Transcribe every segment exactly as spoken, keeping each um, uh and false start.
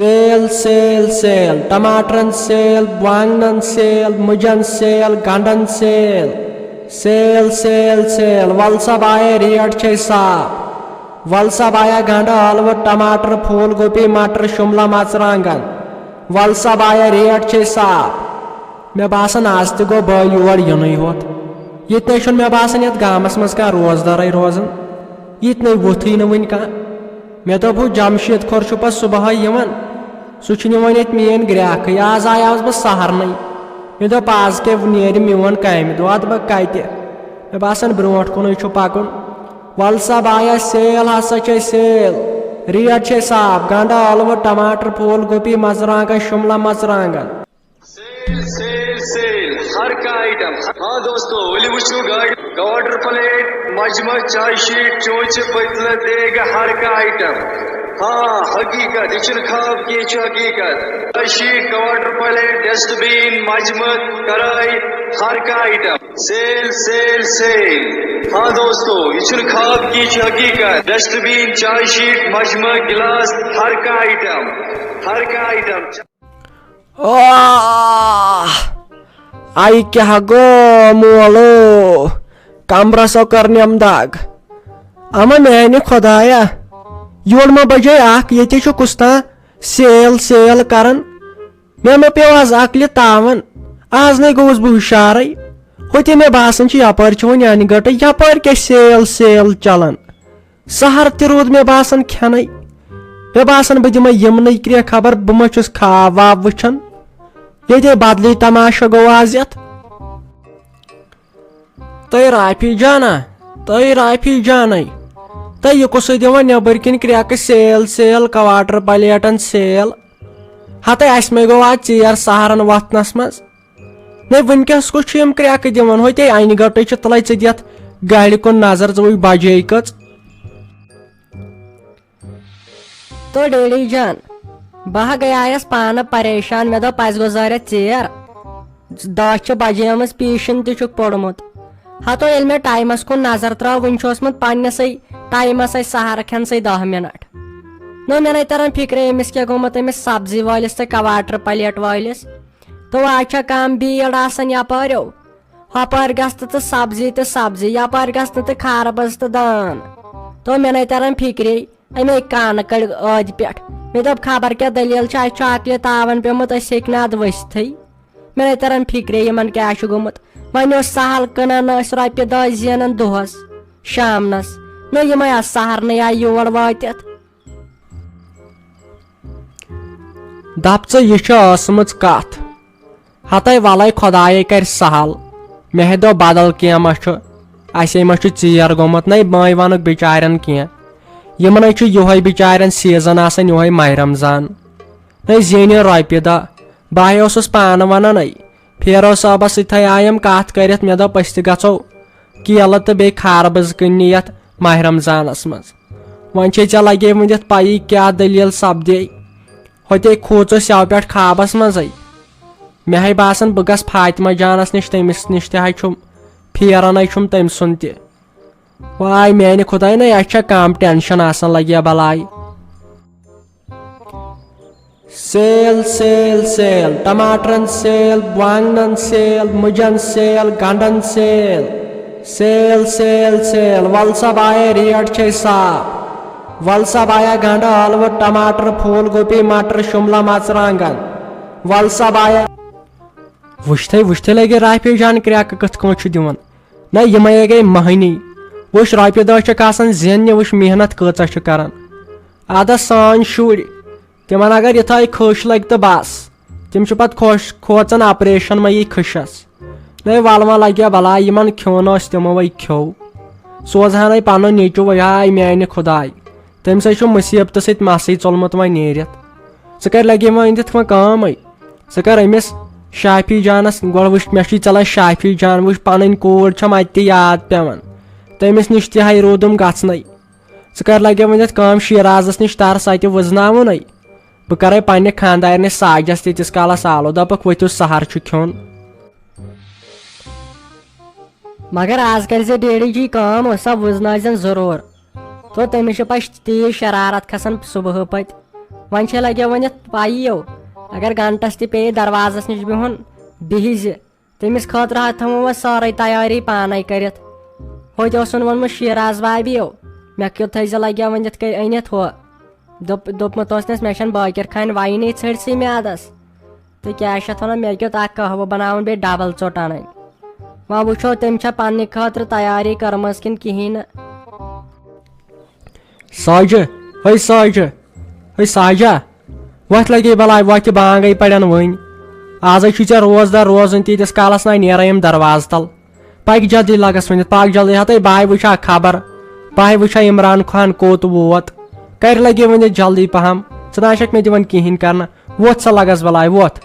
Sale, sale, sale. ٹماٹرن sale، وانگنن sale، مُجن sale، گنڈن sale۔ Sale, sale, sale. ول سا بایا، rate چھے صاف۔ ول سا بایا، گنڈٕ، ٲلوٕ، ٹماٹر، پھول گوبی، مٹر، شملہ، مرژٕوانگن۔ ول سا بایا، ریٹ چھے صاف۔ مےٚ باسان، از تہِ گوٚو بہٕ یور یِنُے ہوت۔ ییٚتہِ نے چھُنہٕ مےٚ باسان یتھ گامس منٛز کانٛہہ روزدارے روزان۔ ییٚتہِ نے ووٚتھٕے نہٕ وُنہِ کانٛہہ۔ مےٚ دوٚپ، ہُہ جمشید کھوٚر چھُ پتہٕ صبحٲے یِوان۔ سُہ چھُنہٕ یِوان ییٚتہِ میٲنۍ گرٛاکھٕے۔ از آیاوس بہٕ سہرنٕے۔ مےٚ دوٚپ، از کیٛاہ نیرِ میون کامہِ دۄہ، ادٕ بہٕ کتہِ؟ مےٚ باسان، برونٛٹھ کُنُے چھُ پکُن۔ ول سا بایا، sale ہسا چھے sale۔ ریٹ چھے صاف۔ گنڈٕ، ٲلوٕ، ٹماٹر، پھول گوبی، مرژٕوانگن، شملہ مرژٕوانگن۔ Sale, sale, sale. ہر کانٛہہ آیٹم۔ ہاں دوستو، ؤلِو وٕچھِو گاڑِ، کواٹر پلیٹ، مجمہٕ، چاے شیٖٹ، چونچہِ، پٔتلہٕ، دیگہٕ، ہر کانٛہہ آیٹم۔ ہاں، حقیٖقت، یہِ چھُنہٕ خواب کینٛہہ، یہِ چھُ حقیٖقت۔ چاے sheet, quarter plate, dust bin, مجمہٕ، کڑاے، ہر کانٛہہ آیٹم۔ Sale, sale, sale. ہاں دوستو، یہِ چھُنہٕ خواب کینٛہہ، یہِ چھُ حقیٖقت۔ ڈسٹ بین، چاے شیٖٹ، مجمہٕ، گلاس، ہر کانٛہہ آیٹم، ہر کانٛہہ آیٹم۔ آہ! آے کیٛاہ گوٚو مولو؟ کمرس آو کٔر نٮ۪م دگ۔ اما میانہِ خۄدایا، یورٕ ما بجے اکھ، ییٚتہِ چھُ کُس تام sale sale کران۔ مےٚ ما پیوٚو از عقلہِ تاوان؟ از نے گوٚوُس بہٕ ہُشارے۔ ہوٚتہِ مےٚ باسان چھُ یپٲرۍ چھُ وۄنۍ انہِ گٔٹے، یپٲرۍ کیٛاہ sale sale چلان؟ سحر تہِ روٗد مےٚ باسان کھٮ۪نَے۔ مےٚ باسان، بہٕ دِمَے یِمنٕے کرٛیٚکھ خبر، بہٕ ما چھُس خواب واب وٕچھان۔ ییٚتے بدلٕے تماشہٕ گوٚو آز یَتھ۔ تہٕ رافی جانا، تہٕ رافی جانَے، تہٕ یہِ کُسٕے دِوان نیٚبٕرۍ کِنۍ کرٛیٚکہٕ sale sale، کواٹر پلیٹن sale؟ ہتے اَسہِ مے گوٚو آز ژیر سحرن وۄتھنَس منٛز۔ نے وٕنکیٚس کُس چھُ یِم کرٛیٚکہٕ دِوان؟ ہوٚتے انہِ گٔٹٕے چھِ تُلے ژٕ دِتھ گرِ کُن نظر، ژٕ وٕچھ بجے کٔژ۔ تو ڈیڈی جان، بہٕ ہا گٔیایس پانہٕ پریشان، مےٚ دوٚپ اَسہِ گُزارِ ژیر، دَہ چھِ بجیمٕژ، پیٖشن تہِ چھُکھ پوٚرمُت۔ ہتو ییٚلہِ مےٚ ٹایمس کُن نظر ترٲو، وُنہِ چھُ اوسمُت پننِسٕے ٹایمس اَسہِ سحر کھٮ۪نسٕے دَہ منٹ۔ نہ مےٚ نے تران فکرے أمِس کیٛاہ گوٚمُت، أمِس سبزی وٲلِس تہٕ کواٹر پلیٹ وٲلِس۔ تو آز چھا کم بیٖڑ آسان یپٲرۍ؟ ہۄپٲرۍ گژھنہٕ تہٕ سبزی تہٕ سبزی، یپٲرۍ گژھنہٕ تہٕ خربٕز تہٕ دان۔ تو مےٚ نے تران فکرے، اَمے کانہٕ کٔڑۍ ٲدۍ پٮ۪ٹھ۔ مےٚ دوٚپ، خبر کیٛاہ دٔلیٖل چھِ، اَسہِ چھُ عقلہِ تاوَن پیوٚمُت، أسۍ ہیٚکۍ نہٕ اَدٕ ؤسِتھٕے۔ مےٚ نے تران فکرے، یِمن کیٛاہ چھُ گوٚمُت۔ وۄنۍ اوس سہل کٕنان، ٲسۍ رۄپیہِ دَہ زینان دۄہس شامنس۔ نہ یِمے آسہٕ سہرنٕے آیہِ یور وٲتِتھ۔ دپ ژٕ، یہِ چھِ ٲسمٕژ کتھ۔ ہتے ولے خدایے کرِ سہل۔ مےٚ ہے دوٚپ بدل کینٛہہ ما چھُ، اسے ما چھُ ژیر گوٚمُت۔ نَے بٲے ونُکھ بچارٮ۪ن کینٛہہ۔ یِمنے چھُ یِہوے بچارٮ۪ن سیزن آسان، یِہوے ماہِ رمضان۔ نَے زینہِ رۄپیہِ دہ۔ بہٕ ہے اوسُس پانہٕ ونان، اے پھیرو صٲبس سۭتۍ آیم کتھ کٔرِتھ، مےٚ دوٚپ أسۍ تہِ گژھو کیلہٕ تہٕ بیٚیہِ خربٕز کٕننہِ یتھ ماہِ رمضانس منٛز۔ وۄنۍ چھے ژےٚ لگے وُنِتھ پَیی کیٛاہ دٔلیٖل سپدے۔ ہوٚتے کھوٗژُس یَوٕ پٮ۪ٹھ خوابس منٛزے۔ مےٚ ہے باسان بہٕ گژھٕ فاطمہ جانس نِش، تٔمِس نِش تہِ ہے چھُم پھیران ہے چھُم تٔمۍ سُنٛد تہِ۔ واے میانہِ خدایہِ، نَے اَسہِ چھا کم ٹینشن آسان لگیا بلاے۔ Sale, sale, sale. ٹماٹرن sale، وانگنن sale، مُجن sale، گنڈن sale۔ Sale, sale, sale. ول سا بایا، ریٹ چھے صاف۔ ول سا بایا، گنڈٕ، ٲلوٕ، ٹماٹر، پھول گوبی، مٹر، شملہ، مرژٕوانگن۔ ول سا بایا۔ وٕچھتھے وٕچھتھے لگے رافی جان کرٛیکہٕ کِتھ کٲٹھۍ چھُ دِوان۔ نہ یِمے گٔے مٔہنی۔ وٕچھ، رۄپیہِ دہ چھکھ آسان زیننہِ، وٕچھ محنت کۭژاہ چھِ کران۔ ادٕ سٲنۍ شُرۍ، تِمن اگر یِتھے خٔش لگہِ تہٕ بس، تِم چھِ پتہٕ خۄش کھوژان آپریشن ما یی خٔشس۔ نَے ولہٕ وۄنۍ لگیا بلاے، یِمن کھیوٚن اوس تِمو وَے کھیوٚو۔ سوزہانے پنُن نیٚچوٗ وَے، ہاے میانہِ خداے، تٔمِس ہے چھُ مُصیبتہٕ سۭتۍ مسٕے ژوٚلمُت وۄنۍ نیٖرِتھ۔ ژٕ کر لگے وۄنۍ أنِتھ وۄنۍ کٲمٕے۔ ژٕ کر أمِس شافی جانس گۄڈٕ وٕچھ، مےٚ چھُے ژےٚ لَگہِ شافی جان، وٕچھ پنٕنۍ کوٗر چھم اَتہِ تہِ یاد پٮ۪وان، تٔمِس نِش تہِ ہے روٗدُم گژھنَے۔ ژٕ کر لگے وۄنۍ یتھ کٲم، شیرازس نِش تر سۄ تہِ وٕزناوُن۔ بہٕ کرے پننہِ خاندارنہِ ساجس تہِ تیٖتِس کالس آلو، دپکھ ؤتھِو سحر چھُ کھیوٚن۔ مگر آز کرِ زِ ڈیڈی جی کٲم، سۄ وٕزنٲوزٮ۪ن ضروٗر۔ تو تٔمِس چھِ پتہٕ تیٖژ شرارت کھسان صبحہٕ پتہٕ۔ وۄنۍ چھے لگیو ؤنِتھ پَیی یو، اگر گھنٹس تہِ پیٚیہِ دروازس نِش بِہُن، بِہزِ۔ تٔمِس خٲطرٕ ہا تھٲومٕژ سٲرٕے تیٲری پانے کٔرِتھ۔ ہوٚتہِ اوسُن ووٚنمُت شیراز بابی یو، مےٚ کیُتھ تھٲیزِ لگیو ؤنِتھ کٔرۍ أنِتھ ہُہ۔ دوٚپ-، دوٚپمُت اوسنس، مےٚ چھَنہٕ بٲکِر خانہِ وَینٕے، ژھٔٹۍ سٕے میادس۔ تہٕ کیٛاہ چھِ اَتھ وَنان، مےٚ کیُتھ اَکھ قہوٕ بَناوُن، بیٚیہِ ڈَبَل ژوٚٹ اَنٕنۍ۔ وۄنۍ وٕچھو، تٔمۍ چھا پنٛنہِ خٲطرٕ تیٲری کٔرمٕژ کِنہٕ کِہیٖنۍ نہٕ۔ ساجہِ، ہے ساجہِ، ہے ساجہ، وۄتھ لگے بلاے، وۄتھ تہِ بانگے پرن وۄنۍ۔ آزے چھُے ژےٚ روزدار روزُن، تیٖتِس کالس نہ نیرے یِم دروازٕ تل۔ پکھ جلدی لگس ؤنِتھ، پکھ جلدی، ہتے بہٕ ہاے وٕچھا خبر، بہٕ ہاے وٕچھا عمران خان کوٚت ووت۔ کرِ لگے ؤنِتھ جلدی پہم، ژٕ نہ چھکھ مےٚ دِوان کِہینۍ کرنہٕ۔ وۄتھ سا لگس بلاے، وۄتھ۔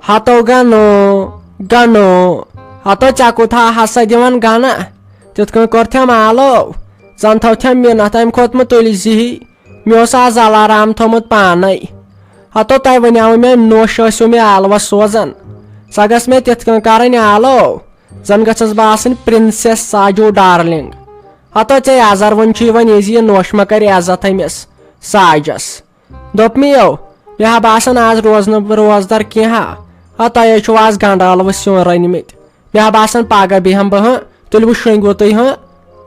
ہتو گنو، گنو، ہتو ژےٚ کوٗتاہ ہسا دِوان گنہ؟ تِتھ کٔنۍ کوٚر تھٮ۪م آلو، زن تھو تھٮ۪م مِنتھ، امہِ کھۄتہٕ مہٕ تُلۍ زِہی۔ مےٚ اوس آز الارام تھوٚمُت پانے۔ ہتو تۄہہِ ونیاوٕ مےٚ، نوٚش ٲسِو مےٚ آلوس سوزان۔ سۄ گٔژھ مےٚ تِتھ کٔنۍ کرٕنۍ آلو، زن گٔژھٕس بہٕ آسٕنۍ پرنسس ساجو ڈارلنگ۔ ہتو ژےٚ یزر وُن چھُے وۄنۍ یہِ زِ یہِ نوٚش مہ کرِ عزت أمِس ساجس۔ دوٚپ مےٚ یو، مےٚ ہا باسان آز روزنہٕ بہٕ روزدار کینٛہہ۔ ہا، ہا، تۄہے چھُو آز گنڈٕ ٲلوٕ سیُن رٔنۍ مٕتۍ۔ مےٚ ہا باسان پگاہ بیٚہم بہٕ، ہاں، تُلوٕ شۄنٛگوٕ تُہۍ، ہاں۔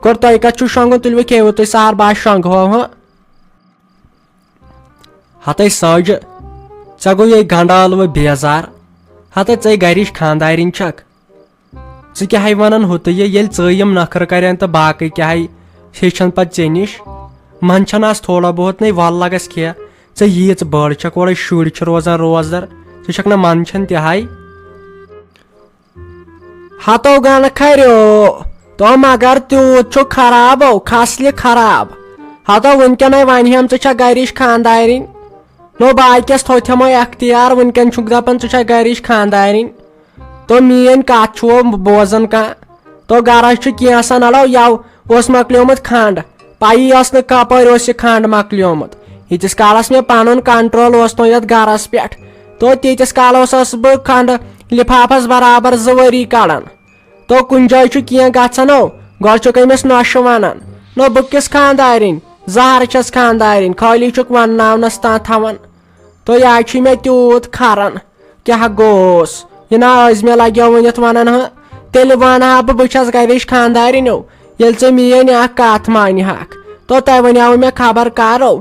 کوٚر تۄہہِ کتھ چھُو شۄنٛگُن، تُلوٕ کھیٚیِو تُہۍ سحر، بہٕ ہا شۄنٛگہو، ہاں۔ ہتے ساجہِ، ژےٚ گوٚو یہِ گنڈٕ ٲلوٕ بیزار۔ ہتے ژے گرِچ خانٛدارِنۍ چھکھ۔ ژٕ کیٛاہ ہے ونان ہُہ تہٕ یہِ، ییٚلہِ ژٕ یِم نخرٕ کرن تہٕ باقٕے کیٛاہ ہے ہیٚچھن پتہٕ ژےٚ نِش؟ منٛدچھان آس تھوڑا بہت، نے ول لگس کھیٚہ۔ ژےٚ ییٖژ بٔڑ چھکھ، اورے شُرۍ چھِ روزان روزدر، ژٕ چھکھ نہٕ منٛدچھان تہِ ہے۔ ہتو گنہٕ کھریو، تو مگر تیوٗت چھُ خرابو، خصلہِ خراب۔ ہتو وُنکیٚنے ونہِ ہم ژٕ چھکھ گرِچ خانٛدارِنۍ۔ نو باقیس تھوٚو تھمو اختیار، وُنکیٚن چھُکھ دپان ژٕ چھکھ گرِچ خانٛدارِنۍ۔ تو میٲنۍ کتھ چھُو بوزان کانٛہہ؟ تو گرس چھُ کینٛژھن الو یو اوس مۄکلیومُت کھنٛڈ، پَیی ٲس نہٕ کپٲرۍ اوس یہِ کھنٛڈ مۄکلیومُت۔ ییٖتِس کالس مےٚ پنُن کنٹرول اوس نہٕ یتھ گرس پٮ۪ٹھ، تو تیٖتِس کالس اوسُس بہٕ کھنٛڈ لفافس برابر زٕ ؤری کڑان۔ تو کُنہِ جایہِ چھُ کینٛہہ گژھان، او، گۄڈٕ چھُکھ أمِس نۄشہِ ونان، نو بہٕ کِس خانٛدارِنۍ، زہر چھس خانٛدارِنۍ، خٲلی چھُکھ ونناونس تام تھاوان۔ تو یہِ چھُے مےٚ تیوٗت کھران۔ کیٛاہ گوٚوس؟ یہِ نا ٲزمہِ لگیو ؤنِتھ ونان، ہہ؟ تیٚلہِ ونہٕ ہا بہٕ، بہٕ چھس گرِچ خانٛدارِنۍ، او، ییٚلہِ ژےٚ میٲنۍ اکھ کتھ مانہِ ہکھ۔ تو تۄہہِ ونیاوٕ مےٚ خبر کر، او،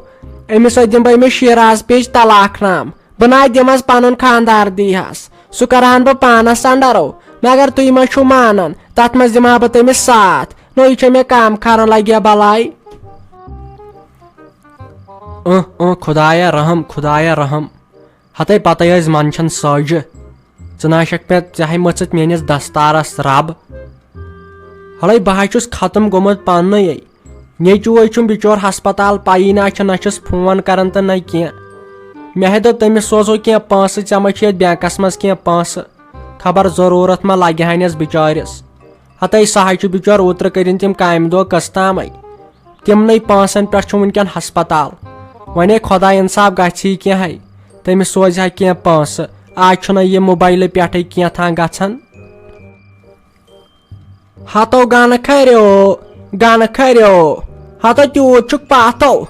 أمِس سۭتۍ دِمہٕ بہٕ أمِس شیراز پیچ طلاق نام۔ بہٕ نہ دِمس پنُن خانٛدار دیٖہس، سُہ کرہن بہٕ پانس انڈر، او، مگر تُہۍ ما چھِو مانان؟ تتھ منٛز دِمہٕ ہا بہٕ تٔمِس ساتھ۔ نو، یہِ چھےٚ مےٚ کم کھران، لگیا بلاے۔ اۭں، اۭں، خدایا رحم، خدایا رحم۔ ہتے پتے ٲسۍ منٛدچھان ساجہِ۔ ژٕ نہ چھکھ مےٚ، ژےٚ ہے مٔژھتھ میٲنِس دستارس رب۔ ہڑے بہٕ ہا چھُس ختم گوٚمُت پانے۔ نیٚچوے چھُم بِچور ہسپتال، پَیی نہ چھِ، نہ چھُس فون کران تہٕ نہ کینٛہہ۔ مےٚ ہے دوٚپ تٔمِس سوزو کینٛہہ پونٛسہٕ، ژےٚ ما چھِ یتھ بینکس منٛز کینٛہہ پونٛسہٕ؟ خبر ضروٗرت ما لگہِ ہانس بِچٲرِس۔ ہتے سُہ ہا چھُ بِچور اوترٕ کٔرِن تِم کامہِ دۄہ قٕسطامے۔ تِمنٕے پونٛسن پٮ۪ٹھ چھُ وٕنکیٚن ہسپتال۔ وۄنۍ ہے خۄداے انصاف گژھِ یہِ کینٛہہ ہے، تٔمِس سوزِ ہا کینٛہہ پونٛسہٕ۔ آز چھُنہ یہِ موبایلہٕ پٮ۪ٹھے کینٛہہ تام گژھان۔ ہتو گنہٕ کھریو، گنہٕ کھریو، ہتو تیوٗت چھُکھ پاتھو۔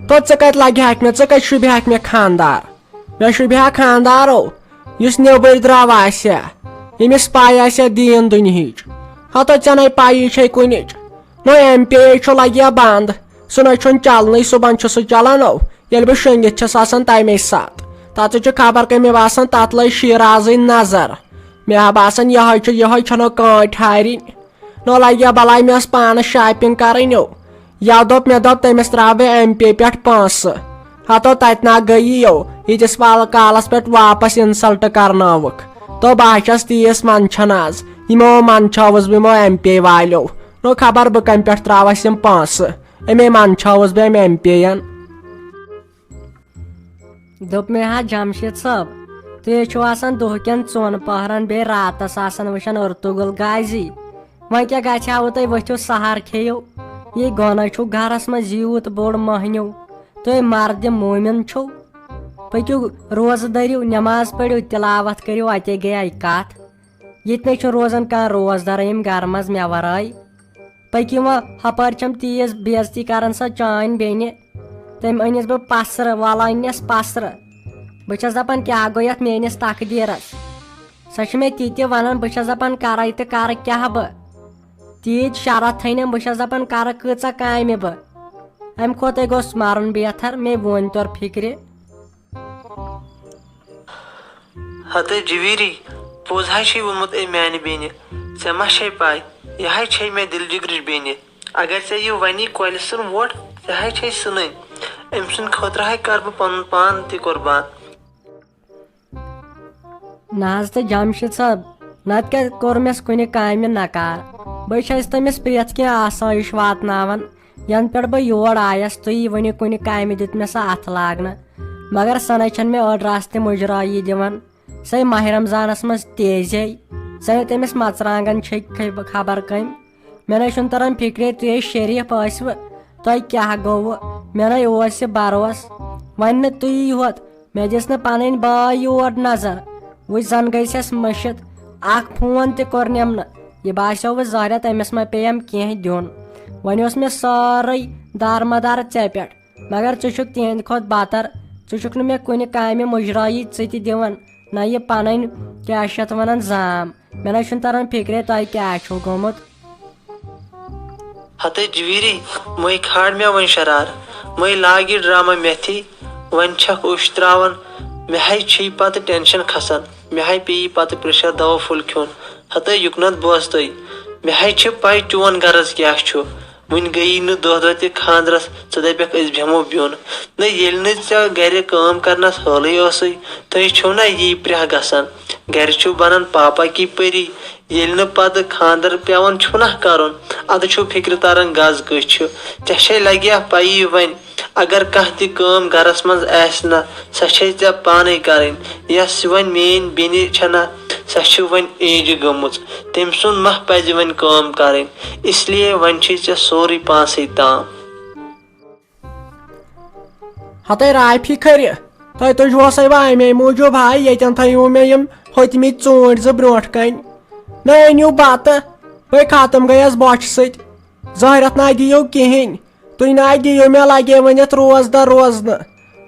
تو ژٕ کتہِ لگہِ ہاکھ مےٚ، ژٕ کتہِ شوٗبہِ ہاکھ مےٚ خانٛدار؟ مےٚ شوٗبہِ ہا خانٛدارو، یُس نیٚبٕرۍ درٛاو آسہِ ہا، ییٚمِس پاے آسہِ ہا دیٖن دُنہِچ۔ ہتو ژےٚ نے پایی چھے کُنِچ۔ نو ایم پے چھُ لگہِ ہا بنٛد، سُہ نہ چھُنہٕ چلنٕے، صُبحن چھُ سُہ چلان، او، ییٚلہِ بہٕ شۄنٛگِتھ چھَس آسان تَمے ساتہٕ۔ تَتھ چھُ خبر کٔمۍ مےٚ باسان، تَتھ لٔج شیٖرازٕے نظر۔ مےٚ ہا باسان، یِہوٚے چھُ، یِہوٚے چھَنو کٲنٛٹھۍ ہارِنۍ۔ نو لگہِ ہا بلاے، مےٚ ٲس پانَس shopping کَرٕنۍ، او۔ یَوٕ دوٚپ مےٚ، دوٚپ تٔمِس ترٛاوٕ بہٕ ایم پے پٮ۪ٹھ پونٛسہٕ۔ ہتو تَتہِ نا گٔیی، او، ییٖتِس وال-، کالَس پٮ۪ٹھ واپس insult کرنٲوٕکھ۔ تو بہٕ ہا چھَس تیٖژ منٛدچھان آز، یِمو منٛدچھٲوٕس بہٕ یِمو ایم پے والیو۔ نو خبر بہٕ کَمہِ پٮ۪ٹھ ترٛاوَس یِم پونٛسہٕ۔ اَمے منٛدچھٲوٕس بہٕ أمۍ ایم پے یَن۔ دوٚپ مےٚ، ہا جمشید صٲب، تُہۍ حظ چھِو آسان دۄہ کٮ۪ن ژۄن پہرن، بیٚیہِ راتس آسان وٕچھان ارطغرل غازی۔ وۄنۍ کیٛاہ گژھِ ہاوٕ تۄہہِ، ؤتھِو سحر کھیٚیِو۔ یہِ گۄناہ چھُو گرس منٛز یوٗت بوٚڑ مٔہنیو، تُہۍ مردِ مومن چھِو۔ پٔکِو روزٕ دٔرِو، نماز پٔرِو، تلاوت کٔرِو، اتے گٔیے کتھ۔ ییٚتہِ نَے چھُنہٕ روزان کانٛہہ روزدار ییٚمہِ گرٕ منٛز مےٚ ورٲے۔ پٔکِو وۄنۍ، ہپٲرۍ چھَم تیٖژ بے عزتی کران سۄ چٲنۍ بیٚنہِ۔ تٔمۍ أنِس بہٕ پسرٕ، وَلہٕ أنِس پسرٕ۔ بہٕ چھَس دَپان، کیٛاہ گوٚو یَتھ میٛٲنِس تقدیٖرَس؟ سۄ چھِ مےٚ تہِ تہِ وَنان، بہٕ چھَس دَپان، کَرَے تہٕ کَرٕ کیٛاہ بہٕ؟ تیٖتۍ شرط تھٲینم، بہٕ چھَس دَپان، کَرٕ کۭژاہ کامہِ بہٕ؟ اَمہِ کھۄتَے گوٚژھ مَرُن بہتر، مےٚ وۄنۍ توٚر فِکرِ۔ ہتے جویری، پوٚز ہاے چھے ووٚنمُت أمۍ میانہِ بیٚنہِ، ژےٚ ما چھے پَے، یہِ ہاے چھے مےٚ دِل جِگرٕچ بیٚنہِ۔ اگر ژےٚ یہِ وَنی کۄلہِ سُن ووٹ، ژےٚ ہاے چھے سٕنٕنۍ۔ أمۍ سٕنٛدِ خٲطرٕ ہاے کَرٕ بہٕ پَنُن پان تہِ قۄربان۔ نہ حظ تہٕ جمشید صٲب، نَتہٕ کیٛاہ کوٚر مےٚ کُنہِ کامہِ نکار؟ بہٕ چھَس تٔمِس پرٛٮ۪تھ کینٛہہ آسٲیِش واتناوان، یَنہٕ پٮ۪ٹھ بہٕ یور آیَس، تُہۍ ؤنِو کُنہِ کامہِ دیُت مےٚ سۄ اَتھٕ لاگنہٕ۔ مگر سۄ نَے چھَنہٕ مےٚ أڑ رَژھ تہِ مُجرٲیی دِوان۔ سۄے ماہِ رمضانَس منٛز تیزے، سۄے تٔمِس مَژرانٛگَن چھٔکۍ خبر کٔمۍ۔ مےٚ نَے چھُنہٕ تَران فِکرے، تُہۍ ہے شریٖف ٲسوٕ، تۄہہِ کیٛاہ گوٚوٕ؟ مےٚ نَے اوس یہِ بروس۔ وۄنۍ نہٕ تُہی یوت، مےٚ دِژ نہٕ پَنٕنۍ بٲے یور نظر۔ وٕچھ زَن گٔے سٮ۪س مٔشِتھ، اَکھ فون تہِ کوٚرنٮ۪م نہٕ۔ یہِ باسیو وۄنۍ ظٲہرا تٔمِس ما پیٚیَم کینٛہہ دیُن۔ وۄنۍ اوس مےٚ سٲرٕے دارمدار ژےٚ پٮ۪ٹھ۔ مگر ژٕ چھُکھ تِہنٛدِ کھۄتہٕ بتر۔ ژٕ چھُکھ نہٕ مےٚ کُنہِ کامہِ مُجرٲیی ژٕ تہِ دِوان، نہ یہِ پنٕنۍ کیٛاہ چھِ یتھ ونان زام۔ مےٚ نہ چھُنہٕ تران فکرے تۄہہِ کیٛاہ چھُو گوٚمُت۔ ہتے جویری، مے کھاڑ مےٚ وۄنۍ شرار، مے لاگہِ ڈرامہ میتھی۔ وۄنۍ چھکھ اوٚش تراوان، مےٚ ہاے چھی پتہٕ ٹینشن کھسان، مےٚ ہاے پیٚیہِ پتہٕ پریشر دوا پھوٚل کھیوٚن۔ ہتے یُکنت بوز تُہۍ، مےٚ ہاے چھِ پاے چون غرض کیٛاہ چھُ۔ وٕنہِ گٔیی نہٕ دۄہ دۄہ تہِ خانٛدرس، ژٕ دَپٮ۪کھ أسۍ بیٚہمو بیوٚن۔ نہ، ییٚلہِ نہٕ ژےٚ گرِ کٲم کرنس حٲلٕے ٲسٕے، تُہۍ چھِو نہ یی پرٛاہ گژھان۔ گرِ چھِو بنان پاپا کی پٔری۔ ییٚلہِ نہٕ پتہٕ خانٛدر پٮ۪وان چھُو نہ کرُن، ادٕ چھُو فِکرِ تران غز کٔژ چھِ۔ ژےٚ چھے لگیا پیی وۄنۍ، اگر کانٛہہ تہِ کٲم گرس منٛز آسہِ نہ، سۄ چھے ژےٚ پانے کرٕنۍ۔ یۄس وۄنۍ میٲنۍ بیٚنہِ چھےٚ نہ، سۄ چھِ وۄنۍ ایجہِ گٔمٕژ۔ تٔمۍ سُنٛد ما پزِ وۄنۍ کٲم کرٕنۍ؟ اس لیے وۄنۍ چھُے ژےٚ سورُے پانسٕے تام۔ ہتے رافی کھرِ، تۄہہِ تُجوسَے بہٕ اَمے موٗجوٗب ہاے، ییٚتٮ۪ن تھٲیِو مےٚ یِم ہوٚتمٕتۍ ژوٗنٛٹھۍ زٕ برٛونٛٹھ کَنۍ۔ مےٚ أنِو بَتہٕ، بٔے ختم گٔیَس بۄچھِ سۭتۍ۔ ظٲہرَتھ نہ دِیِو کِہیٖنۍ۔ تُہۍ نہ دِیِو مےٚ لگے ؤنِتھ روزدَر روزنہٕ۔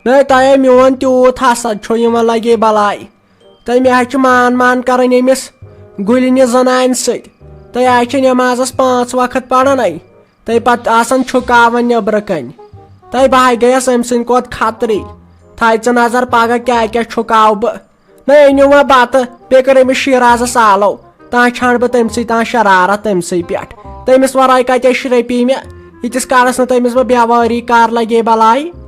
نہ تۄہے میون تیوٗت حسد چھُ یِوان لگے بلاے۔ تہٕ مےٚ حظ چھُ مان مان کرٕنۍ أمِس گُلنہِ زنانہِ سۭتۍ۔ تہٕ یہِ حظ چھِ نٮ۪مازس پانٛژھ وقت پران اَے۔ تہٕ پتہٕ آسان چھُکاوان نیٚبرٕ کنہِ۔ تہٕ بہٕ ہاے گٔیس أمۍ سٕنٛدِ کھۄتہٕ خطرٕے۔ تھایہِ ژٕ نظر پگاہ کیٛاہ کیٛاہ چھُکاو بہٕ۔ نہ أنِو وۄنۍ بتہٕ، بیٚیہِ کٔر أمِس شیرازس آلو۔ تانۍ چھانہٕ بہٕ تٔمۍ سٕے تانۍ شرارت تٔمۍ سٕے پٮ۪ٹھ۔ تٔمِس ورٲے کتہِ شرپی مےٚ؟ ییٖتِس کالس نہٕ تٔمِس بہٕ بیوٲری کار لگے بلاے۔